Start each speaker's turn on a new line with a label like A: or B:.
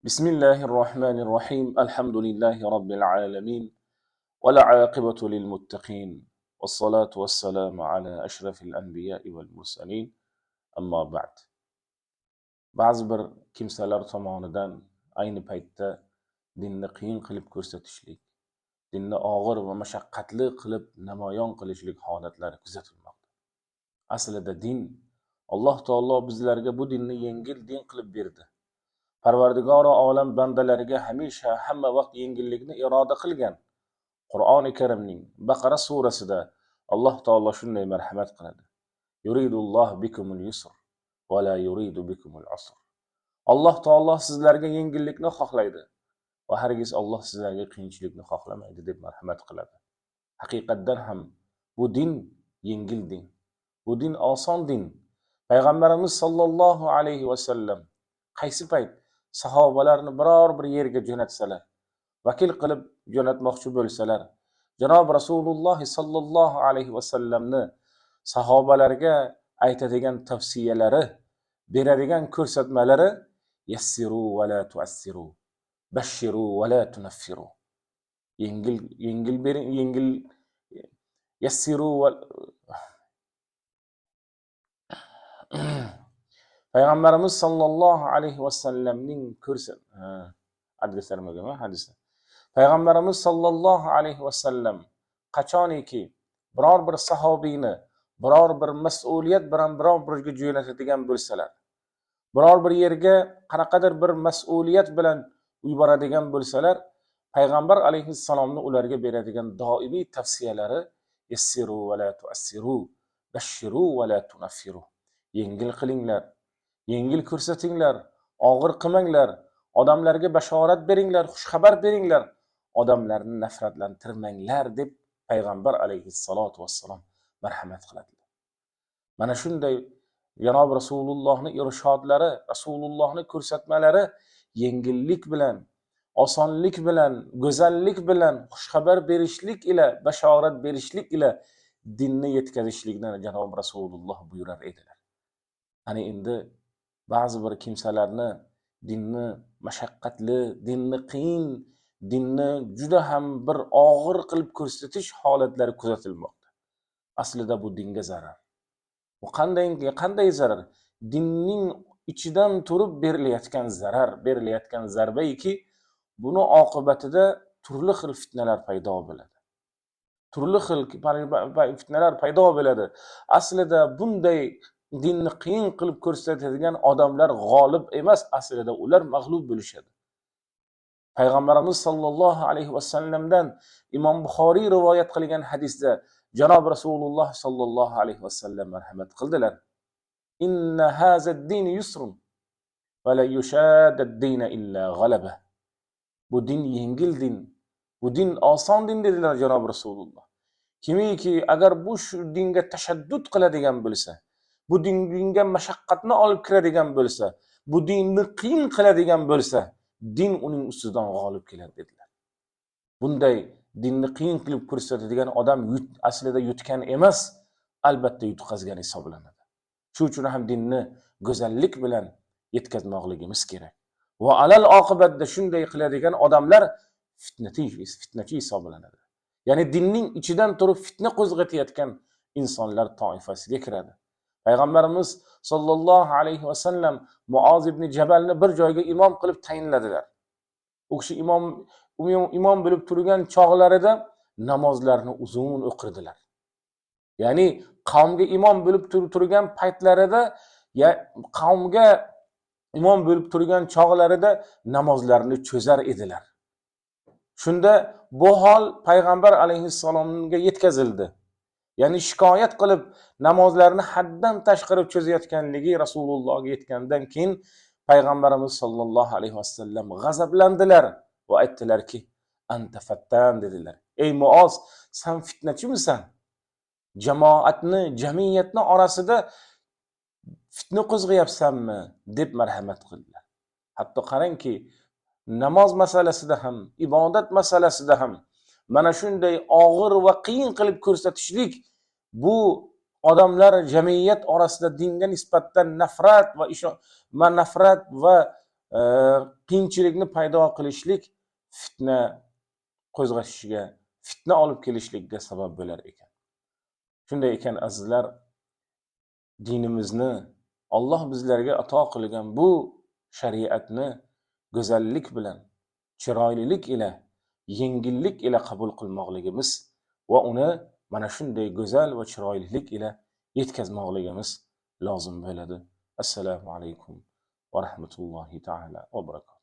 A: بسم الله الرحمن الرحيم. الحمد لله رب العالمين والعاقبة للمتقين والصلاة والسلام على أشرف الأنبياء والمرسلين. أما بعد. Ba'zi bir kimsalar tomonidan ayni paytda dinni qiyin qilib ko'rsatishlik, dinni og'ir va mashaqqatli qilib namoyon qilishlik holatlari kuzatilmoqda. Aslida din, Alloh taolo bizlarga bu dinni yengil din qilib berdi. Parvardigori olam bandalariga hamisha hamma vaqt yengillikni iroda qilgan. Qur'oni Karimning Baqara surasida Alloh taolo shunday marhamat qiladi: Yuridulloh bikumul yusr va la yuridu bikumul usr. Alloh taolo sizlarga yengillikni xohlaydi va hargiz Alloh sizlarga qiyinchilikni xohlamaydi deb marhamat qiladi. Haqiqatdan ham bu din yengil din. Bu din oson din. Payg'ambarimiz sollallohu alayhi va sallam qaysi payt sahobalarni biror bir yerga jo'natsalar, vakil qilib jo'natmoqchi bo'lsalar, janob Rasululloh sollallohu alayhi va sallamni sahobalarga aytadigan tavsiyalari, beradigan ko'rsatmalari yassiru va la tuassiru, bashiru va la tunaffiru. Yengil yengil bering, yengil yassiru va Payg'ambarimiz sollallohu alayhi vasallamning hadisi. Payg'ambarimiz sollallohu alayhi vasallam qachoniki biror bir sahobiyni biror bir mas'uliyat bilan biror bir yerga jo'natadigan bo'lsalar, biror bir yerga qanaqadir bir mas'uliyat bilan yuboradigan bo'lsalar, payg'ambar alayhissalomni ularga beradigan doimiy tavsiyalari yassiru va la tuassiru, bashiru va la tunaffiru. Yengil qilinglar, yengil ko'rsatinglar, og'ir qilmanglar, odamlarga bashorat beringlar, xushxabar beringlar, odamlarni nafratlantirmanglar deb payg'ambar alayhissalotu vassalom marhamat qiladilar. Mana shunday janob Rasulullohning irshodlari, Rasulullohning ko'rsatmalari yengillik bilan, osonlik bilan, go'zallik bilan, xushxabar berishlik ila, bashorat berishlik ila dinni yetkazishlikni janob Rasululloh buyurar edilar. Ana endi ba'zi bir kimsalarni dinni mashaqqatli, dinni qiyin, dinni juda ham bir og'ir qilib ko'rsatish holatlari kuzatilmoqda. Aslida bu dinga zarar. Bu qanday zarar? Dinning ichidan turib berilayotgan zarar, berilayotgan zarbaiki, buni oqibatida turli xil fitnalar paydo bo'ladi. Turli xil fitnalar paydo bo'ladi. Aslida bunday dinni qiyin qilib ko'rsatadigan odamlar g'olib emas, aslida ular mag'lub bo'lishadi. Payg'ambarimiz sollallohu alayhi vasallamdan Imom Buxoriy rivoyat qilgan hadisda janob Rasululloh sollallohu alayhi vasallam marhamat qildilar. Inna hazad-din yusrun va la yushadad-din illa g'alaba. Bu din yengil din, bu din oson din dedilar janob Rasululloh. Kimiki agar bu shu dinga tashaddud qiladigan bo'lsa, bu dinga mashaqqatni olib kiradigan bo'lsa, bu dinni qiyin qiladigan bo'lsa, din uning ustidan g'olib keladi dedilar. Bunday dinni qiyin qilib ko'rsatadigan odam aslida yutgan emas, albatta yutqazgan hisoblanadi. Shuning uchun ham dinni go'zallik bilan yetkazmoqligimiz kerak. Va alal oqibatda shunday qiladigan odamlar fitnachi hisoblanadi. Ya'ni dinning ichidan turib fitna qo'zg'atayotgan insonlar toifasiga kiradi. Payg'ambarimiz sollallohu alayhi vasallam Muoz ibn Jabalni bir joyga imom qilib tayinladilar. U kishi imom bo'lib turgan chog'larida namozlarni uzun o'qirdilar. Ya'ni qavmga imom bo'lib turgan paytlarida, qavmga imom bo'lib turgan chog'larida namozlarni cho'zar edilar. Shunda bu hol payg'ambar alayhissalomga yetkazildi. Ya'ni shikoyat qilib namozlarni haddan tashqari cho'zayotganligi Rasulullohga yetgandan keyin payg'ambarimiz sollallohu alayhi vasallam g'azablandilar va aytdilarki, anta fattan dedilar. Ey Muoz, sen fitnachimisan? Jamoatni, jamiyatni orasida fitna qo'zg'ayapsanmi deb marhamat qildilar. Hatto qarangki, namoz masalasida ham, ibodat masalasida ham mana shunday og'ir va qiyin qilib ko'rsatishlik bu odamlar jamiyat orasida dinga nisbatan nafrat va nafrat va qiyinchilikni paydo qilishlik fitna qo'zg'ashishiga, fitna olib kelishlikka sabab bo'lar ekan. Shunday ekan, azizlar, dinimizni, Alloh bizlarga ato qilgan bu shariatni go'zallik bilan, chiroylilik ila, yengillik ila qabul qilmoqligimiz va uni mana shunday go'zal va chiroylilik ila yetkazmoqligimiz lozim bo'ladi. Assalomu alaykum va rahmatullohi taala va barakatuh.